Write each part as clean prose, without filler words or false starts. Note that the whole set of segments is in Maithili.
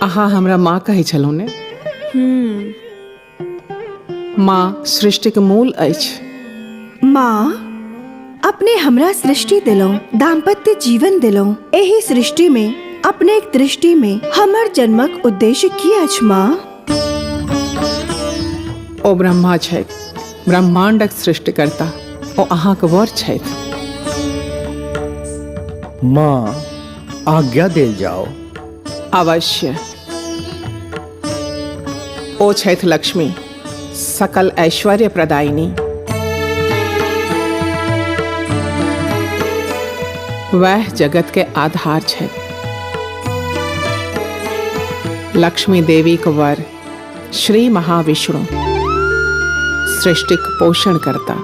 अहाँ हमरा माँ कहै छलहुँ ने? माँ सृष्टिक मूल अछि। माँ, अपने हमरा सृष्टि देलहुँ, दाम्पत्य जीवन देलहुँ। एहि सृष्टि में अपनेक दृष्टि में हमर जन्मक उद्देश्य की अछि माँ? ओ ब्रह्मा छथि, ब्रह्मांडक सृष्टिकर्ता। ओ अहाँक वर छथि। माँ, आज्ञा देल जाओ। अवश्य। ओ छथि लक्ष्मी, सकल ऐश्वर्य प्रदायिनी। वैह जगत के आधार छथि। लक्ष्मी देवी के वर श्री महाविष्णु, सृष्टिक पोषण करता।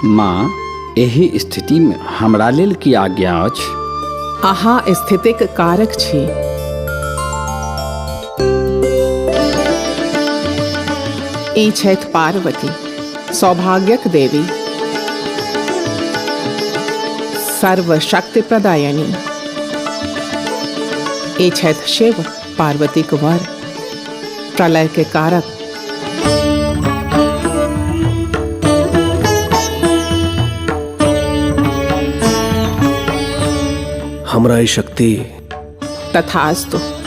माँ, एहि स्थिति में हमरा लेल की आज्ञा अछि? अहाँ स्थितिक कारक छी। ई छथि पार्वती, सौभाग्यक देवी, सर्वशक्ति प्रदायिनी। ई छथि शिव, पार्वतीक वर, प्रलय के कारक। हमरा ई शक्ति तथास्तु।